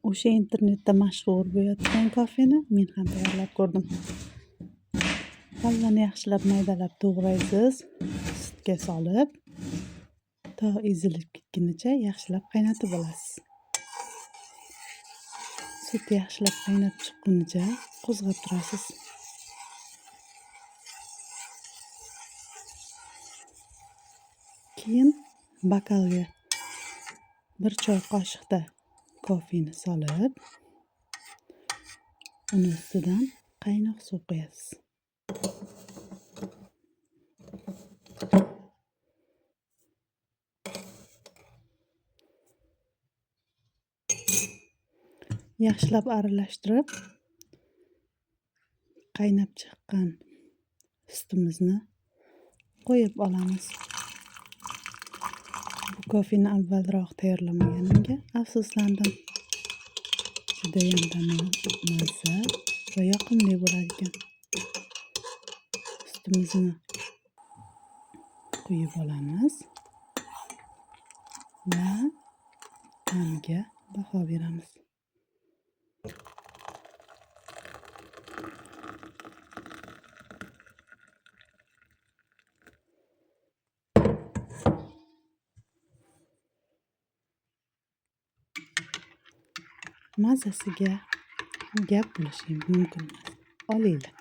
O'sha internetda mashhur bo'layotgan kofeni men ham tayyorlab ko'rdim. G'allani yaxshilab maydalab to'g'raysiz, sutga solib, to ezilib ketgunicha yaxshilab qaynatib olasiz. Sut yaxshilab qaynab chiqqunicha qo'zg'ab turasiz. Keyin bokalga 1 choy qoshiqda kofeni solib, uni ustidan qaynoq suv quyasiz. Yaxshilab aralashtirib, qaynab chiqqan sutimizni qo'yib olamiz. Bu kofeni avvalroq tayyorlamaganimga afsuslandim. Judayam mazza va yoqimli bo'lar ekan. Sutimizni quyib olamiz va ta'miga baho beramiz. Mazasiga gap bo'lishi mumkin emas. Olinglar.